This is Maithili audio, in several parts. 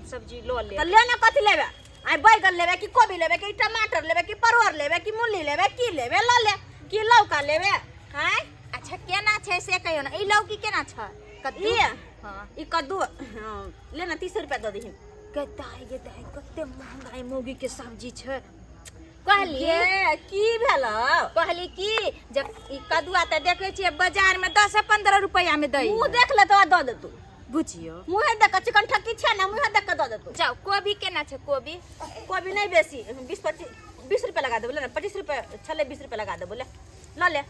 सब्जी लऽ लेब। तऽ ले ने, कथी लेबे आइ? बैगन लेबे कि कोबी लेबे कि टमाटर लेबे कि परोड़ लेबे कि मूली लेबे, की लेबे लऽ ले, कि लौका लेबे आँय? अच्छा, केना छै से कहियौ ने, ई लौकी केना छै, कद्दू? ई? हाँ। ई कद्दू, हाँ, ले ने, 30 रुपया दऽ दही। गे दाइ, गे दाइ, कते महंगाई मौगी के सब्जी छै। कहली ये की भेल? कहली कि जब ई कदुआ तऽ देखै छियै बाजार में 10 से 15 रुपया में दै। मुँह देख ले तो दऽ देतू। बुझियौ। मुँहे देख कऽ, चिकन ठक्की छै ने, मुँहे देख कऽ दऽ देतू। जाउ, कोबी केना छै कोबी? कोबी नहि बेसी, 20 25, 20 रुपया लगा देबो। ले ने, 25 रुपया छलै, 20 रुपया लगा देबो। ले लऽ ले,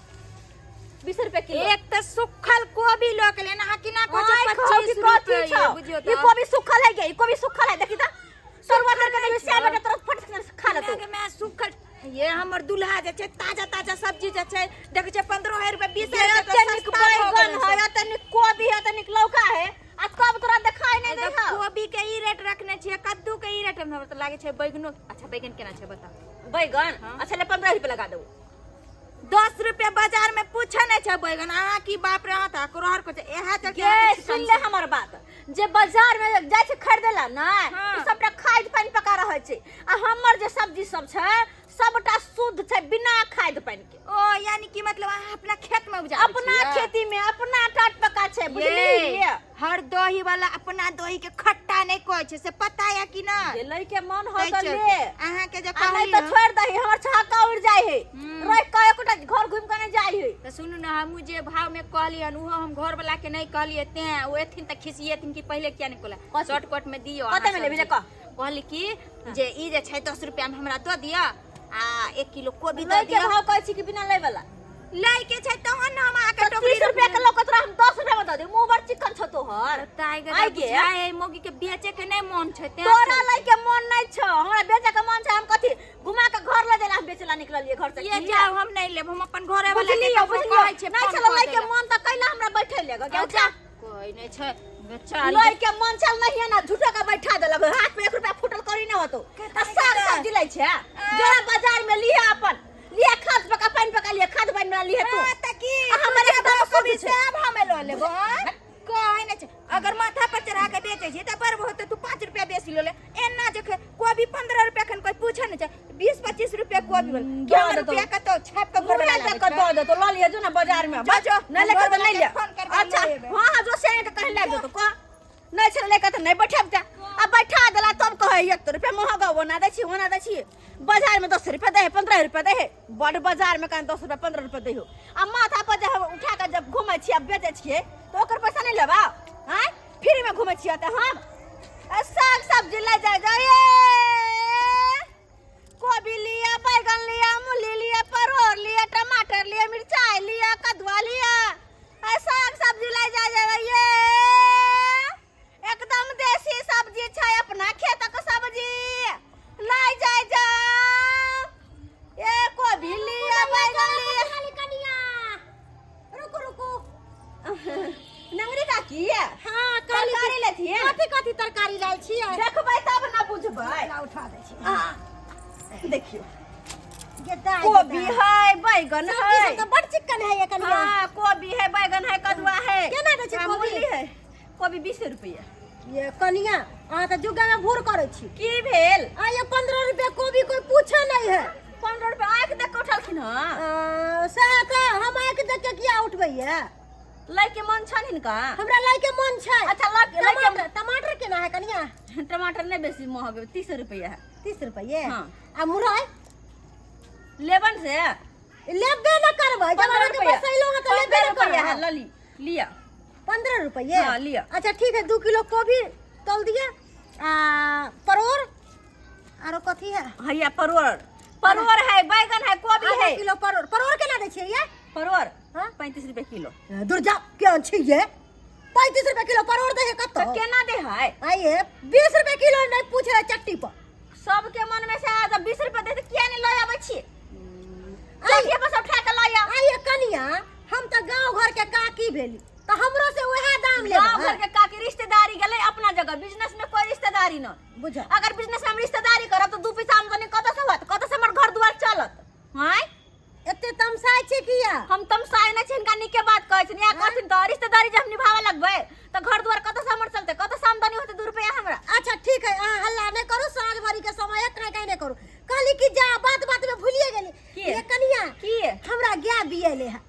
20 रुपया किलो। एक तऽ सुखल कोबी लऽ के लेना, अहाँ केना कहै आँय छै खाउ कि 25 कथी रुपये? छौ? बुझियौ ई तऽ कोबी सुखल है गे, ई कोबी सुखल है, देखी तऽ तरुआ तर के देबी से बेटा तोरा फट से खा लेतौ। लगे में सुखल ये हमर दूल्हा जे छै, ताजा ताजा सब्जी जे छै देखै छै 15 रुपया, 20 ये रुपया। एते नीक बैगन है, एते नीक कोबी है, एते नीक लौका है आ तब तोरा देखाई नहीं दे है। कोबी के ई रेट रखने छियै, कद्दू के ई रेट, हमरा तऽ लागै छै बैगनो। अच्छा, बैगन केना छै बताउ? बैगन? हाँ। अच्छा ले, 15 रुपया लगा देबो। 10 रुपया बाजार में पूछे नहीं छै बैगन। अहाँ की बाप रे, अहाँ तऽ अकरोहर को छै इएह चलते ये अहाँके सुन छिकान ले हमर बात, जे बाजार में जाइ छै खरीदे ला ने, हाँ। ओ सबटा खाद पानि पका रहल छै आ हमर जे सब्जी सब छै सबटा शुद्ध छै, बिना खाद पानि के। ओ यानी कि मतलब अहाँ अपना खेत में उपजाबै अपना छियै? खेती में अपना टाट पका छै, बुझलियै? ये, हर दही वाला अपना दही के खट्टा नहीं कहै छै, से पता या कि ना? जे लै के मन हो ताहि तऽ चलते ले अहाँके जे आ नहीं कहली तो न, छोड़ दही, हमर छक्का उड़ जाइ है। हम्म। रह के एकोटा घर घूम के नहीं जाइ है। तऽ सुनू ने, हमहूँ जे भाव में कहलियै हन उहो हम घर वाला के नहीं कहलियै, तें ओ एथिन तऽ खिसियेथिन कि पहिले किया नहीं कहला। कथी? शॉर्टकट में दियौ। कते अहाँ में लेबही? सब्जी। ले कह। कहली कि जे ई जे छै 10 रुपया में हमरा दऽ दिअ आ 1 किलो कोबी लै दऽ के दिअ। भाव कहै छी कि बिना लै वाला? लै के छै तहन ने हम अहाँके तऽ टोकरी 30 रुपया के लौका तोरा हम 10 रुपया में दऽ देब। मुँह बड़ चिकन छौ तोहर। ताइ गे। आइ गे। बुझाइ मौगी के बेचे के नहीं मन छै तें तोरा से। लै के मन नहीं छौ, हमरा बेचे के मन छै। हम कथी घुमा के घर लऽ जाय ला हम बेचे ला निकललियै घर से ये की? जाओ, हम नहीं लेब, हम अपन घरे वाला के बुझलियौ? ककरो बुझलियौ? कहै छियै नहीं फोन छलै कऽ लै के दै ला। मन तऽ कैला हमरा बैठे ले गे? अच्छा, कोई नहीं छै बेचारी। लै के मन छल नहीं है ना, झूठो के बैठा देलक। हाथ में 1 रुपया फूटल करी नहीं होतो आ साग सब्जी लै छै। जरा बाजार में लिहे, अपन लिहे, खाद पका पानि पका लिहे, खाद पानि में लिहे तू। हाँ, तऽ की आ हमर तू जे एकदम भाव शुद्ध कहबी छै। से भाव में लऽ लेबो, हाँ? कहै नहि छै, अगर माथा पर चढ़ा के बेचै छी तऽ बड़ बहुत तू 5 रुपया बेसी लऽ ले। एना जे कोबी 15 रुपया खन कोई पूछे नहि छै, 20 25 रुपया कोबी बोल दऽ कि हमर देतौ। रुपया कतौ छापि कऽ घर मुँहे वाला देख कऽ दऽ देतौ। लऽ लिहे जो ना बाजार में। जो, जो, नहीं लेके घर तऽ नहीं वाला ले। के फोन करके अच्छा। लऽ एबै। हाँ हाँ, जो से के कहीं ले जेतौ कह। नहीं छलै लेके तऽ नहीं बैठब जा आ बैठा देला तब कहै 1 रुपया महग ओना दै छी, ओना दै छी। बाजार में 10 रुपया दै है, 15 रुपया दै है। बड़ बाजार में कहीं 10 रुपया 15 रुपया दै हो आ माथा पर जे हम उठा के जब घूमै छियै आ बेचै छियै तऽ ओकर पैसा नहीं लेबा आँय? फ्री में घूमै छियै तऽ हम आ साग सब्जी ले जाय जाय, कोबी लिया, बैगन लिया, मूली लिया, परोड़ लिया, टमाटर लिया, मिरचाई लिया, कदुआ लिया आ साग सब्जी ले जाय जाय। ये एकदम देसी सब्जी छै, अपना खेतक सब्जी, ले जाय जाओ। ये कोबी लिया, बैगन लिया। खाली कनिया, रुकू रुकू। नंगरी काकी। हाँ, कहली। तरकारी लेथिए? कथी कथी तरकारी लायल छियै? देखबै तब ना बुझबै। ला, उठा दै छी। आ, देखियौ। गे दाइ, गे कोबी दाइ। है, बैगन सब्जी है। सब तऽ बड़ चिक्कन है ये कनिया। हाँ, कोबी है, बैगन है, कदुआ है। केना दै छै आ, कोबी? मूली है। कोबी 20 रुपया। ये कनिया, अहाँ तऽ जुगा में भूर करै छी। की भेल? आ ये 15 रुपया कोबी कोई पूछे नहीं है। 15 रुपया आँखि देख के उठलखिन हँ। सएह तऽ हम आँखि देख के किया उठबैया? लै के मन छनि हिनका? हमरा लै के मन छै। अच्छा, लै के टमाटर, टमाटर केना है कनिया? टमाटर नहीं बेसी महग, 30 रुपया है। 30 रुपये? हाँ। आ मुरई? लेबन से? लेबे न करबै जब 15 अहाँके रुपया। बसैलो हँ तऽ लेबे 15 न रुपया है। करबै। लली लिया। 15 रुपये? हाँ, लिअ। अच्छा ठीक है, 2 किलो कोबी तौल दिअ आ परोड़ आरो कथी है? हैया परोड़, परोड़ है, बैगन है, कोबी आधा है। किलो परोड़। परोड़ केना दै छियै ये? परोड़? हाँ? 35 रुपये किलो। दूर जा, केहन छी ये, 35 रुपए किलो परोड़ दै है तऽ कतौ? केना दे है? आइए 20 रुपए किलो नहीं पूछे है चट्टी पर। सबके मन में से आ 20 रुपये दे तऽ किया नहीं लऽ आबै छी? आइ चौकिए पर से उठा के लऽ आउ। आइए कनिया, हम तऽ गाँव घर के काकी भेली तऽ हमरो से वएह दाम गाँव लेबै। घर के काकी रिश्तेदारी गेलै अपना जगह, बिजनेस में कोई रिश्तेदारी न। बुझ, अगर बिजनेस में हम रिश्तेदारी करब तऽ 2 पैसा आमदनी कतऽ से होत, कतऽ से हमर घर दुआर चलत आँय? एते तमसाइ छै किया? हम तमसाइ नहि छी, हिनका नीके बात कहै छी। इएह कहथिन तऽ रिश्तेदारी जे हम निभाबऽ लगबै तऽ घर दुआर कतऽ से हमर चलतै, कतऽ से आमदनी होतै 2 रुपया हमरा? अच्छा ठीक है। करू। कहली कि जा बात बात में भूलिए गेली। की? ये कनिया की हमरा गाय बियले है।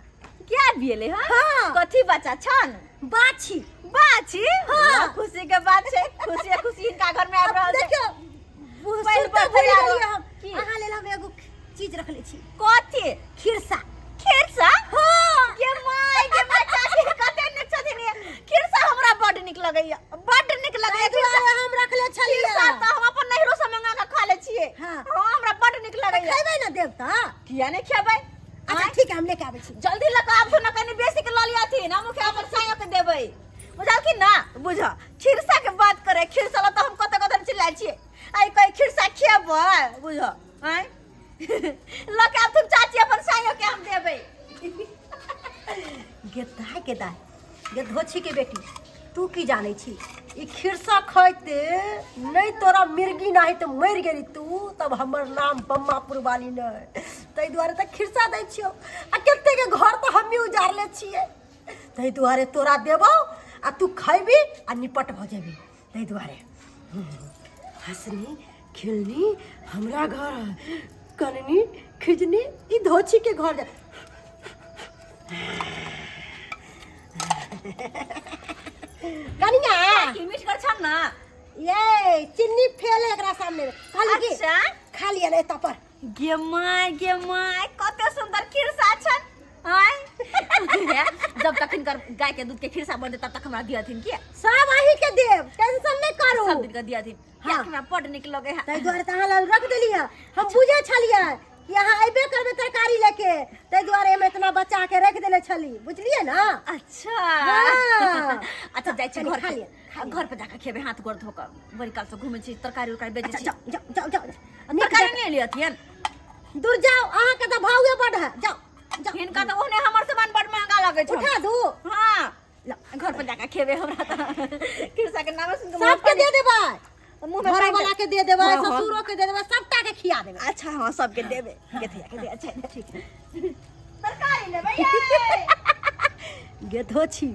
क्या बियले? हाँ हाँ। कथी बच्चा छन? बाछी। बाछी? हाँ। खुशी के बात छै, खुशी खुशी हिनका घर में आबि रहल छै। देखियौ पहिल सुनते बार भूलि तैयार गेलियै हो। हम। की? अहाँ लेल हम एगो चीज रखले छी। कथी? खिरसा। खिरसा? हाँ। गे my, गे my, चाची कते नीक छथिन ये। खिरसा हमरा बड नीक लगैया, बड नीक लगैया ताहि खिरसा। दुआरे हम रखले छलियै। खिरसा तऽ हम अपन नैहरो से मंगा के खा ले छियै। हाँ। हाँ, हमरा बड नीक लगैया। खेबै ने देब तऽ? किया नहि खेबै? अच्छा ठीक है, हम लेके आबै छी। जल्दी लऽ कऽ आबथु ने, कनि बेसी के लऽ लियथिन, हमहूँ के अपन साइयो के देबै, बुझलखिन ना? बुझ खिरसा के बात करे, खिरसा लऽ तऽ हम कतऽ कतऽ चिल्लाइ छियै, आइ कहै खिरसा खेबै, बुझ आँय लऽ के आबथुन चाची, अपन साइयो के हम देबै। गे दाय, गे दाय, गे धोछी के बेटी, तू की जानै छी ई खिरसा खैते नहि तोरा मिर्गी नाही तऽ मरि गेली तू, तब हमर नाम बम्मापुर वाली नहि। ताहि दुआरे तऽ खिरसा दै छियौ, आ कते के घर तऽ हमही उजारले छियै, ताहि दुआरे तोरा देबौ आ तू खैबी आ निपट भऽ जेबी, ताहि दुआरे। हंसनी खिलनी हमरा घर, कननी खिजनी ई धोछी के घर जा। कनिया की मीठ कर छम ना? ये चिन्नी फेल है एकरा सामने में। खाली की? अच्छा। खा लिया ने एतऽ पर। गे my, गे my, कते सुंदर खिरसा छन। आय जब तक हिनकर गाय के दूध के खिरसा बनतै तब तक हमरा दियथिन की? सब अहीं के देब, टेंशन नहीं करू। सब दिन के दियथिन। हाँ। हमरा बड नीक लगे है। ताहि दुआरे तऽ अहाँ लग रख देली है। हम बुझे छलियै कि अहाँ अयबे करबै तरकारी लेके, ताहि दुआरे हम इतना बचा के रख देने छली, बुझलियै ना? अच्छा। हाँ। अच्छा जाइ छी कनि घर खा पे। लिअ, खा लिअ। घर पे जाके खेबै, हाथ गोर धो कऽ, बड़ी काल से घूमै छी, तरकारी उरकारी बेचै अच्छा छी। जाओ जाओ जाओ जाओ, नीक तरकारी जकाँ- नहि लियथिन। दूर जाओ, अहाँके तऽ भावे बड है, जाओ जाओ। हिनका तऽ ओहने हमर सामान बड महंगा लगै छै। उठा दू। हाँ घर पर जाके खेबै, हमरा तऽ खिरसा के नामे सुन के सबके दे देबै, मुँह में घर पानि वाला के दे देबै, हाँ, हाँ। ससुरो के दे देबै, सबटा के खिया देबै। अच्छा हाँ, सबके देबै, गेथिया के दे। अच्छा ठीक है, तरकारी लेबै ये। गेधो छी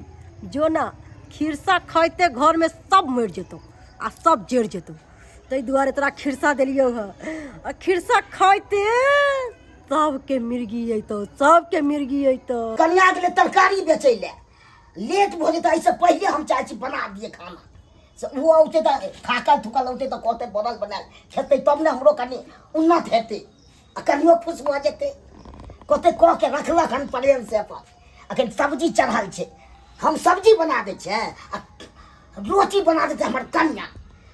जो ना, खिरसा खाइते घर में सब मरि जेतौ आ सब जरि जेतौ, ताहि दुआरे तोरा खिरसा देलियौ हँ, आ खिरसा खाइते सबके मिर्गी अयतौ, सबके मिर्गी अयतौ। कनिया गेलै तरकारी बेचै लए, लेट भऽ जेतै, एहिसँ पहिले हम चाहै छी बना दियै खाना, से ओ औतै तऽ थाकल थुकल औतै तऽ कहतै बनल बनायल खेतै, तब ने हमरो कनि उन्नत हेतै आ कनियो खुश भऽ जेतै, कहतै कऽ के रखलक हन प्रेमसँ अपन। अखन सब्जी चढ़ल छै, हम सब्जी बना दै छियै आ रोटी बना देतै हमर कनिया।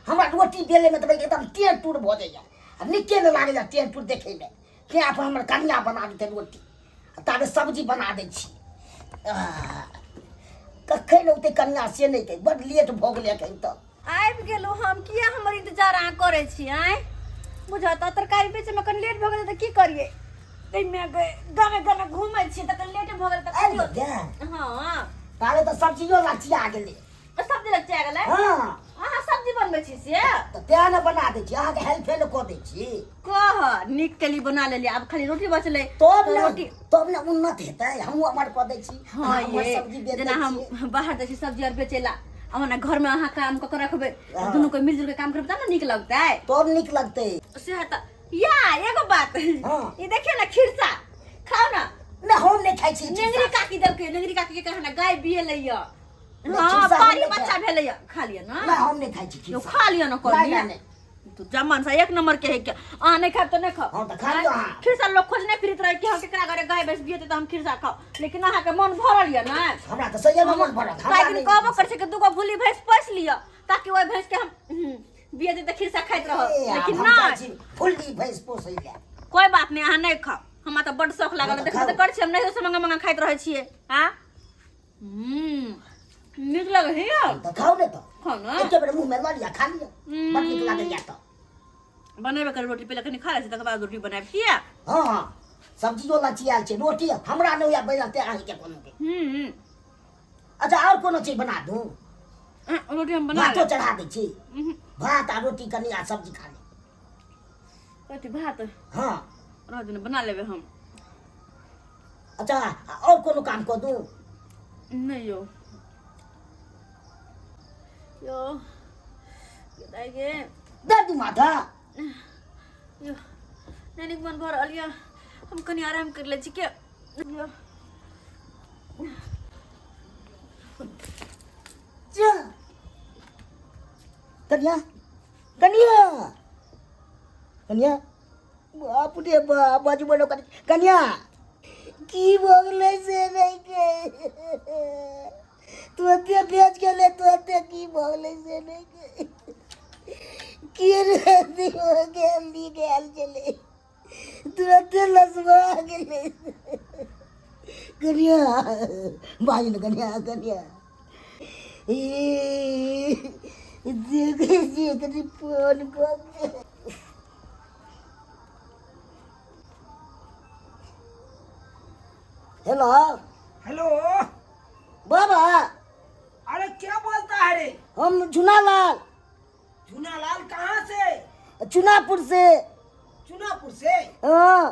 हमरा रोटी बेलैमे तऽ एकदम टेढ़ टूर भऽ जाइए आ नीके नहि लागैए टेढ़ टूर देखैमे, तेँ अपन हमर कनिया बना देतै रोटी, आ ताबे सब्जी बना दै छी। कखन औतै कनिया से नहि कहै, बड लेट भऽ गेलै एखन तक। आबि गेलहुँ हम, किया हमर इंतजार अहाँ करै छी? आँय बुझऽ तऽ तरकारी बेचैमे कनि लेट भऽ गेलै तऽ की करियै, ताहिमे गामे गामे घूमै छियै तऽ कनि लेट भऽ गेलै तऽ आबि गेलै? हाँ। ताबे तऽ सब्जियो लचिया गेलै। सब्जी लचिया गेलै? हाँ। अहाँ सब्जी बनबै छी से? तऽ तेँ ने बना दै छी, अहाँके हेल्पे ने कऽ दै छी। कह नीक केली बना लेलियै, आब खाली रोटी बचलै। तब ने रोटी तब ने उन्नत हेतै, हमहूँ अमर कऽ दै छी। हाँ, अहाँ हमर ये सब्जी बेच जेना दै हम छियै। बाहर जाइ छी सब्जी आर बेचै ला, आ ओना घरमे अहाँ काम कऽ के रखबै, हाँ। दुनू कोइ मिलजुल के काम करबै तब ने नीक लगतै। तब नीक लगतै। से तऽ या एगो बात। हाँ। ई देखियौ ने खिरसा खाउ ना। नहि, हम नहि खाइ छी नेंगरी खिरसा। काकी देलकै, नेंगरी काकी के कहना गाय बियलै या। नहि, हाँ, खिरसा हम पारी नहि बच्चा खाइ। भेलै या, खा लिअ ना। नहि, हम नहि खाइ छी यौ, खिरसा। खा लिअ ना, नहि, कहलियै। नहि, नहि। तू जमन सा एक नंबर के है के, अहाँ नहि खायब तऽ नहि खाउ। हाँ, तऽ खा लिअ अहाँ। खिरसा लोग खोजने फिरैत रहै कि हम केकरा घरे गाय भैंस बियेतै तऽ हम खिरसा खाउ, लेकिन अहाँके मन भरल यऽ ने? हमरा तऽ सहिए मे मन भरल। हमरा काल्हि दिन नहि- कहबो करै छै कि दूगो भूली भैंस पोसि लिअ ताकि ओहि भैंस के हम बियेतै तऽ खिरसा खाइत रहब, ए, आब लेकिन हम जाइ नहि। छी फुल्ली भैंस पोसै लए। कोइ बात नहि, अहाँ नहि खाउ, हमरा तऽ बड्ड शौख लागल। हाँ, तऽ देखबे तऽ खाउ। करै छी, हम नहियो से मंगा मंगा खाइत रहै छियै। हाँ, नीक लगै है यौ। तऽ खाउ ने तऽ। खाउ ने। एके बेर मुँह मे लऽ लिअ, खा लिअ, बड नीक लागैया तऽ। बनेबे कर रोटी, पहिले कनि खा लै छी तकर बाद रोटी बनायब, किया? हँ हँ, सब्जियो लचियाल छै, रोटी हमरा नहि होइया बनल तेँ अहीँके कोनो के। अच्छा आओर कोनो चीज बना दू? रोटी हम बना भातो लेब। चढ़ा दै छी। भात आ रोटी कनि आ सब्जी खा ले। कथी भात? हँ। रह दिन, बना लेबै हम। अच्छा आओर कोनो काम कऽ दू? नहि यौ, यौ दाइ गे। दे दू माथा। यो नहि नीक मन भऽ रहल यऽ, हम कनि आराम करि लै छी के। यो। जा कनिया, कनिया, कनिया, बाप रे बाप, बजबो न करी। कनिया, की भऽ गेलै से नहि के तुरन्ते बेच गेलै, तुरन्ते की भऽ गेलै से नहि के की रे गेल गेल छलै, तुरन्ते लसवा गेलै। कनिया, बाज ने कनिया, कनिया, ई देखै छियै कनि फोन कऽ के। हेलो। हेलो। बाबा। अरे क्या बोलता है रे? हम झुनालाल। झुनालाल कहाँ से? चुनापुर से। चुनापुर से? हाँ।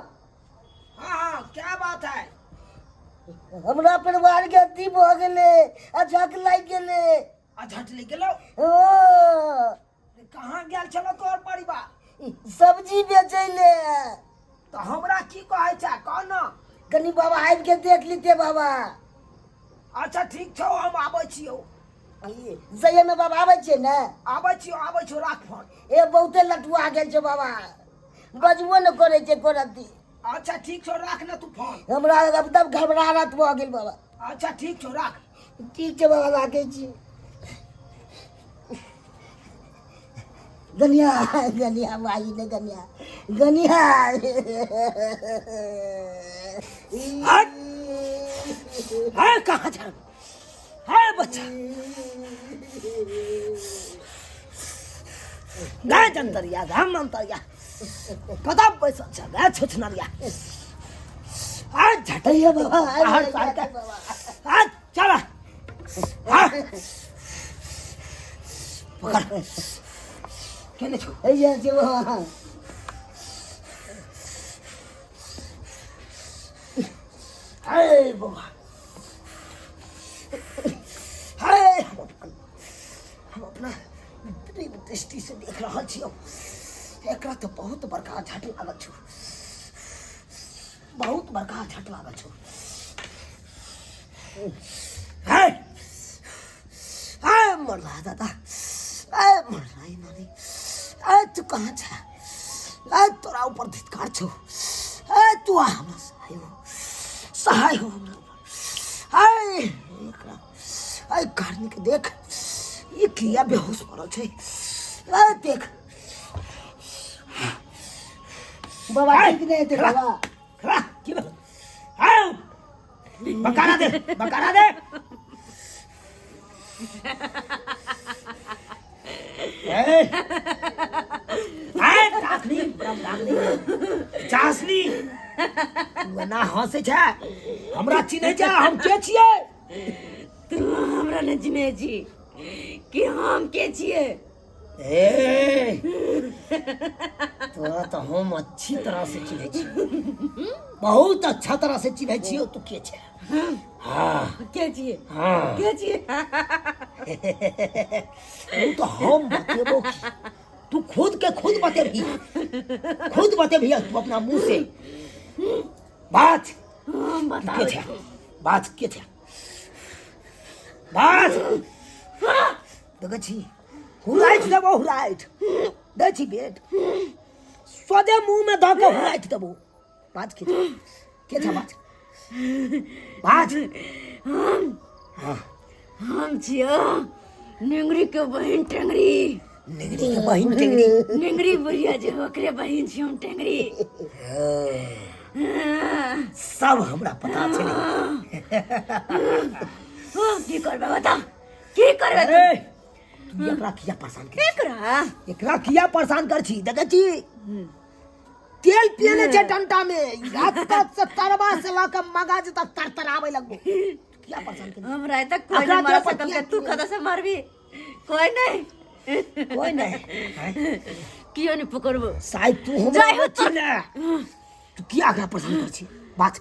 हाँ हाँ, क्या बात है? हमरा परिवार के अथी भऽ गेलै, आ झक लागि गेलै। आ झट लागि गेलौ? हाँ। कहाँ गेल छलौ तोहर परिवार? सब्जी बेचै ले। तऽ हमरा की कहै छै, कह न। कनि बाबा आबि के देख लीते बाबा। अच्छा ठीक छौ, हम आबै छियौ। सही में बाबा आबै छियै ने? आबै छियौ, आबै छियौ, राख फोन। ए बहुते लटुआ गेल छै बाबा, बजबो ने करै छै एको रत्ती। अच्छा ठीक छौ, राख ने तू फोन। हमरा एकदम घबराहट भऽ गेल बाबा। अच्छा ठीक छौ, राख। ठीक छै बाबा, राखै छी। गनिया, गनिया माई ने, गनिया, गनिया। हट! है कहाँ जा है बच्चा? गाय जंतरिया, गाय मंतरिया, कतऽ बैसल छ गाय छुछनरिया? आ झटैया बाबा, हर साल के। आ चल, आ पकड़, केने छौ? हैया छै बाबा। हे बाबा, हे, हम अपना दिव्य दृष्टि से देख रहल छियौ, एकरा तऽ बहुत बड़का झट लागल छौ, बहुत बड़का झट लागल छौ। हे हे मरला दादा, ए मरला ई नानी, ए तू कहाँ छ? ए तोरा ऊपर धिक्कार छौ। ए तू आ हमरा सहाय हो, सहाय हो हमरा ऊपर। ए एकरा, ए कारनी के देख, ई किया बेहोश पड़ल छै? ए देख। बाबा ठीक नहि हेतै बाबा। खड़ा की भेल? आउ बकारा दे, बकारा दे। ए ए डाकनी, डाकनी, चासनी, तू एना हंसै छै? हमरा चिन्है छै हम के छियै? तू हमरा नहि चिन्है छी कि हम के छियै? ए तोरा तऽ हम अच्छी तरह से चिन्है छी, बहुत अच्छा तरह से चिन्है छियौ, तू के छै? हाँ। के छियै? हाँ। के छियै? ओ तऽ हम बतेबो की, तू खुद के खुद बतेबही, खुद बतेबही तू अपना मुंह से बात। हम तू के बताबै छै? बात के छै? बात देखै छी, हुराइट देबो, हुराइट दै छी, बेट सोझे मुंह में दऽ के हुराइट देबो। बात के छै? के छै? बात, बात। हम छियौ निंगरी के बहिन टेंगरी। निगरी के बहिन टेंगरी? निंगरी बुढ़िया जे, ओकरे बहिन छी हम टेंगरी। सब हमरा पता छै। ओ, की करबै बता, की करबै तू? अरे तू एकरा किया परेशान कर? एकरा? एकरा किया परेशान कर छी? देखै छी, तेल पियने छै डंटा में, रात से तरवा से लऽ के मगज तक तरतराबै लगबो। किया परेशान कर? हमरा एतऽ कोई एकरा नहीं मार देह पर सकल किया? तू कतऽ से मारबी? कोई नहीं, कोई नहीं। कियो नहीं पकड़बो। शायद तू हमरा जाय हो। नहि चिन्ह, तू किया एकरा परेशान कर छी? बात।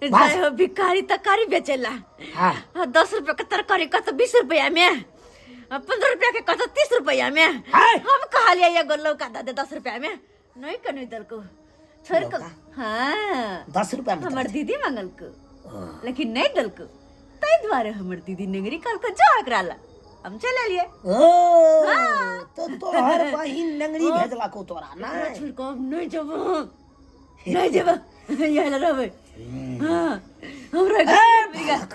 जाय हो, भिखारी तरकारी बेचेला। हाँ। आ, 10 रुपया के तरकारी कत 20 रुपया में, आ, 15 रुपया के कत 30 रुपया में। हाय! हम कहलियै एगो लौका दऽ दे 10 रुपया में, नहीं कने देलको छोड़ के लौका? हाँ 10 रुपया में हमर दीदी मंगलको लेकिन नहीं देलको ताहि दुआरे हमर दीदी नेंगरी कहलको जा एकरा ला हम चलि एलियै ओ तो तोहर बहिन नंगरी भेजलको तोरा एकरा नहि छोड़ के हम नहीं जेबो नहीं जेबो यहाँ ला रहबै हाँ हमरा ए, बालक।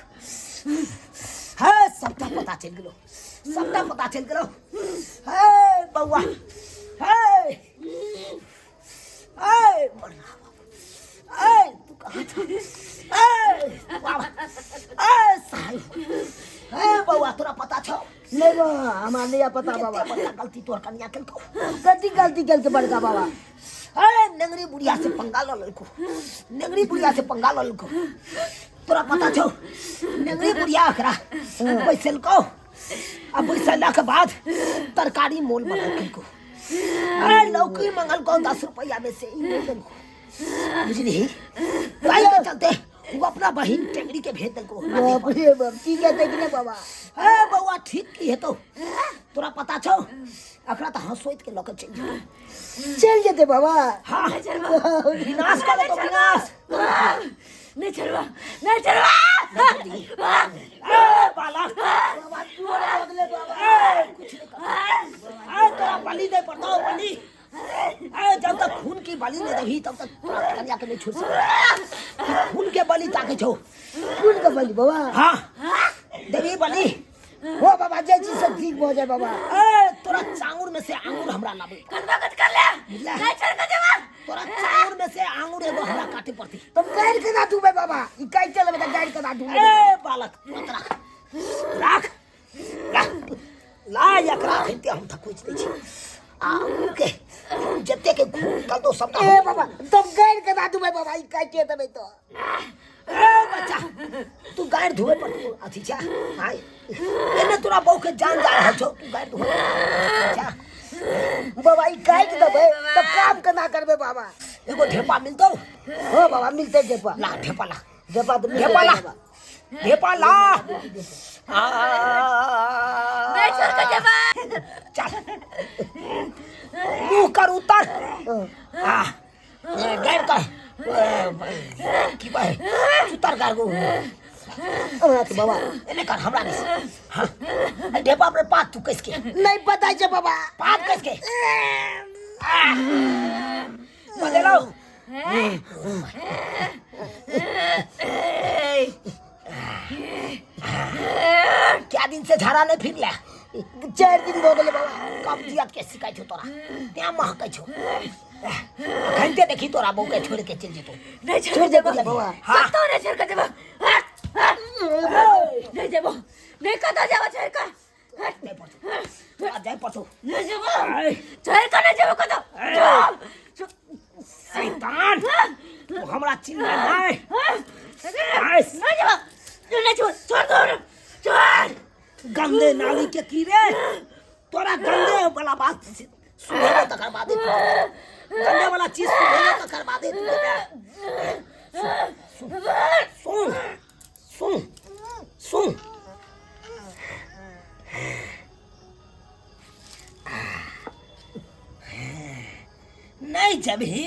हे सबटा पता चलि गेलो सबटा पता चलि गेलो हे बौआ हे ए बड़ा ए तू कहाँ छौ ए बाबा ए साहब ए बौआ तोरा पता छौ नहीं बाबा हमारा नहीं पता बाबा कते बड़का गलती तोहर कनिया केलकौ कथी गलती केलकै बड़का बाबा ए नेंगरी बुढ़िया से पंगा ल लेलको नेंगरी बुढ़िया से पंगा ल लेलको तोरा पता छौ नेंगरी बुढ़िया एकरा बैसेलको आ बैसला के बाद तरकारी मोल बना केलको अरे लौकी मंगल को 10 रुपया में से ई नहीं देलको बुझली ताई के चलते वो अपना बहिन टेंगरी के भेज देलको बाप रे बाप की कहते कि नहीं बाबा ए बौआ ठीक की हेतौ तोरा पता छौ एकरा तऽ हंसोइत के लऽ के चलि जेतौ चलि जेतै बाबा हाँ विनाश कर देतौ विनाश नहीं छोड़वा नहीं छोड़वा ए बालक बाबा जोर भऽ गेलै बाबा ए कुछ नहीं कर ए तोरा बलि दे पड़तौ बलि ए जब तक खून की बलि नहीं देबही तब तक तोरा कन्या के नहीं छोड़ सकत खून के बलि ताके छौ खून के बलि बाबा हाँ देबही बलि हो बाबा जे चीज सब ठीक भऽ जाए बाबा ए तोरा चांगुर में से आंगुर हमरा लाबे कदमा कद कर ले बुझला नहीं छोड़ के जेबा तोरा चांगुर में से आंगुर एगो हमरा काटे पड़ती तब गाड़ि केना धुबै बाबा ई काटि लेबै तऽ गाड़ि केना धुबै ए बालक तुरंत राख राख ला ला एकरा अखन हम थकुच दै छी आ के जते के खून निकलतो सबटा ए बाबा तब गाड़ि केना धुबै बाबा ई काटिए देबै तऽ ए बच्चा तू गाड़ि धोए पर तू अथी छा हाय एने तोरा बहू के जान जा रहल छौ तू गाड़ि धोए छा बाबा ई काटि देबै तब काम केना करबै बाबा एगो ढेपा मिलतौ हाँ बाबा मिलतै ढेपा ला ढेपा ला ढेपा तऽ मिलतै ढेपा ला बाबा ढेपा ला आ नहीं छोड़ के जेबा चल मुंह कर उतर आ गैर कर की कहे उतर कर गो हमरा के बाबा एने कर हमरा नहीं हाँ ढेपा पर पात तू कस के नहीं पता छै बाबा पात कस के बदलो क्या दिन से झाड़ा नहीं फिर 4 दिन भऽ गेलै बाबा कब्जियत के शिकायत छौ तोरा तें महकै छौ घंटे देखी तोरा बहू के छोड़ के चलि जेतौ नहीं छोड़ छोड़ देबो देबो बाबा हाँ। कतौ नहीं छोड़ के जेबो नहीं जेबो नहीं कतौ जेबो छोड़ के नहीं पड़तौ तोरा जाय पड़तौ नहीं जेबो छोड़ के नहीं जेबो कतौ शैतान तू हमरा चिन्ह नहीं नहीं जेबो नहीं छोड़ छोड़ दो छोड़ गंदे नाली के कीड़े तोरा गंदे वाला बात सुनेबो तकर बादे तू गंदे वाला चीज सुनेबो तकर बादे तू सुन सुन सुन नहीं जबही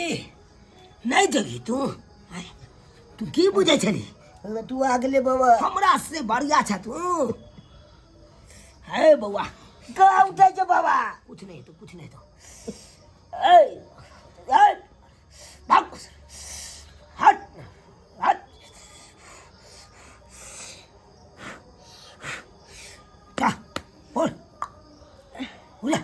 नहीं जबही तू तू की बुझै छली तू आ गेलै बाबा हमरा से बढ़िया छ तू हे बौआ कहाँ उठै छै बाबा कुछ नहीं तो कुछ नहीं तो ए ए भाग हट हट जा बोल बोला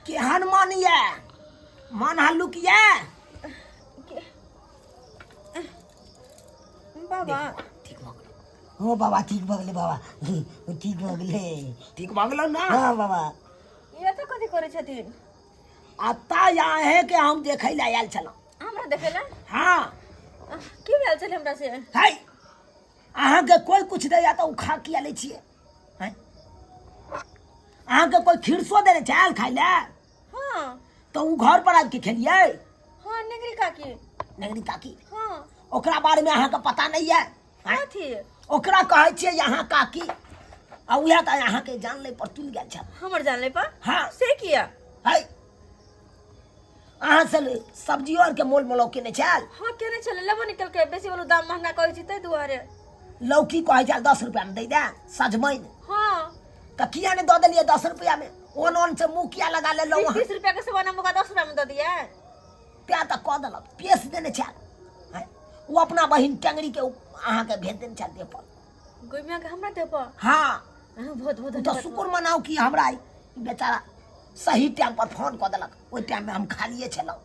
केहन मन ये मन हल्लुक ये बाबा ठीक भऽ गेलौ हो बाबा ठीक भऽ गेलै बाबा ठीक भऽ गेलै ठीक भऽ गेलौ ना हाँ बाबा ये तो कथी करै छथिन अतः यहाँ के हम देखै लए आयल छलहुँ हमरा देखै लए हाँ की भेल छलै हमरा से है अहाँके कोइ कुछ दैया तऽ ओ खा किया लै छियै हैं? अहाँके कोइ खीरसो देने छै आयल खाइ लए हाँ तऽ ओ घर पर आबि के खेलियै हाँ नेगरी काकी नगरी काकी हाँ ओकरा बारेमे अहाँके पता नहि यऽ कथी? ओकरा कहै छियै अहाँ काकी, आ उएह तऽ अहाँके जान लै पर तुलि गेल छल। हमर जान लै पर? हाँ। से किया? है, अहाँ से सब्जियो आरके मोल मोलौ केने छल? हाँ, केने छलै, लेबो निकल के बेसी वाला दाम महंगा कहै छी ताहि दुआरे। लौकी कहै छल 10 रुपया में दै दे सजमनि। हाँ। तऽ किया नहि दऽ देलियै 10 रुपया में? ओन ओन से मुँह किया लगा लेलहुँ अहाँ? 30 रुपया के सामान हम ओकरा 10 रुपया में दऽ दियै? तें तऽ कऽ देलक, पेश देने छल। हैं? ओ अपना बहिन टेंगरी के अहाँके भेज देने छल देह पर। गोमिया के हमरा देह पर? हाँ। अहाँ बहुत बहुत ओ तऽ धन्यवाद। शुक्र मनाउ कि हमरा ई बेचारा सही टाइम पर फोन कऽ देलक, ओहि टाइम में हम खालिए छलहुँ।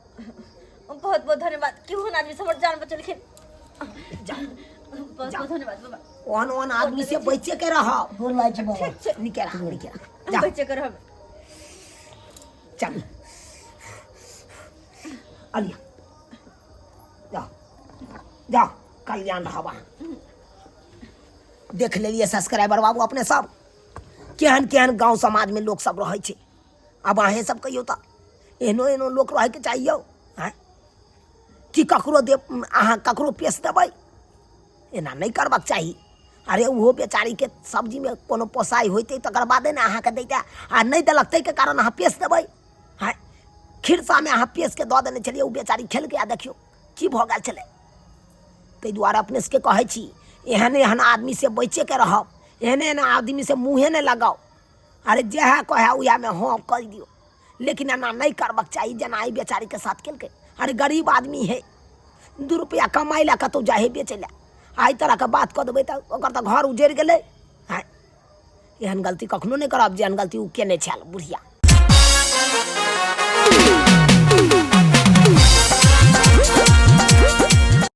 बहुत बहुत धन्यवाद कि ओहन आदमी से हमर जान बचेलखिन। जाउ। बहुत बहुत धन्यवाद बाबा। ओहन ओहन आदमी से बचे के रहब। गोर लागै छी बाबा। ठीक छै। निके रह, निके रह, जा। बचे के रहब। चल अलिया, जाओ जाओ, कल्याण रहब अहाँ। देख लेलियै सब्सक्राइबर बाबू अपने सब, केहन केहन गाँव समाजमे लोक सब रहै छै। आब अहेँ सब कहियौ तऽ एहनो एहनो लोक रहैके चाही यौ? आँय, कि ककरो दे अहाँ ककरो पेश देबै? एना नहि करबाक चाही। अरे, ओहो बेचारीके सब्जीमे कोनो पोसाइ होइतै तकर बादे ने अहाँके दैतै, आ नहि देलक ताहिके कारण अहाँ पेश देबै? आँय, खिरसामे अहाँ पेशके दऽ देने छलियै, ओ बेचारी खेलकै आ देखियौ की भऽ गेल छलै। ताहि दुआरे अपने सबके कहै छी, एहन एहन आदमीसँ बचिएके रहब, एहन एहन आदमीसँ मुँहे नहि लगाउ। अरे, जएह कहए उएहमे हँ कहि दियौ, लेकिन एना नहि करबाक चाही जेना एहि बेचारीके साथ केलकै। अरे, गरीब आदमी है, 2 रुपैआ कमाइ लए कतहु जाइ हइ बेचै लए, आ एहि तरहके बात कऽ देबै तऽ ओकर तऽ घर उजड़ि गेलै। आँय, एहन गलती कखनो नहि करब जेहन गलती ओ केने छल बुढ़िया।